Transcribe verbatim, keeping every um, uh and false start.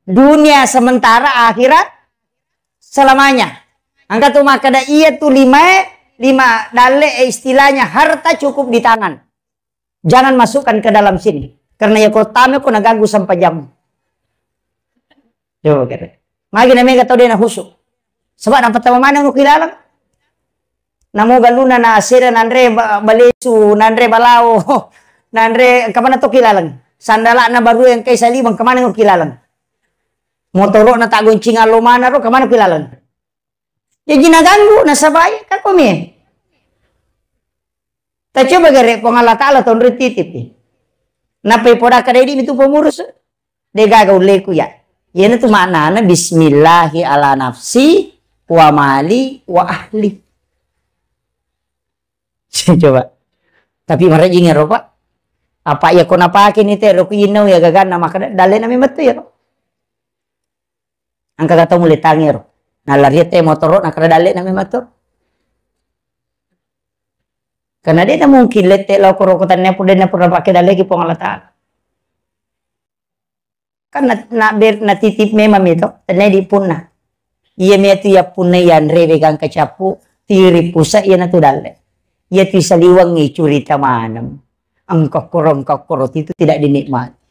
Dunia sementara, akhirat selamanya. Engka tu makkeda iya tu limae, lima dalle e istilahnya harta cukup di tangan. Jangan masukkan ke dalam sini. Karena ya kotame ko naganggu sempajammu. Coba kira. Magi na mega tau de na khusyuk. Sebab nampa tama maneng ko kilaleng. Namo galuna na asera nanre ba-, balesu, nanre balao, nanre kemana to kilaleng. Sandalana baru yang kai saliweng kemana ko kilaleng. Motoro'na tak goncing allo mana ro kemana ko kilaleng. Jaji naganggu, nasaba iya, kan komi. Tacoba gare Puang Allah Ta'ala tonroi titipi. Nappai poda kada idi mitu pengurus. De gaga ulleku ya. Iyana tu maknana bismillahi ala nafsi wa mali wa ahli. Coba. Tapi marejing ero, Pak. Apa iya ko napake ni te ero ku inau ya gaganna maka dalena memang tu ya, Pak. Engka ga tau mulle tangero. Nalarie te motoro na kada dalle na memang to. Karena de na mungkin lette lao ko roko tanne pun de na pura pake dalle ki Puang Allah Ta'ala. Kan na, na ber, na titip memang mi to, tanne di punna. Iya mi tu ya punna ya anre wegang kacappu, tiri pusa iya na tu dalle. Iya tu saliweng i curita maneng. Engka koro, engka koro itu tidak dinikmati.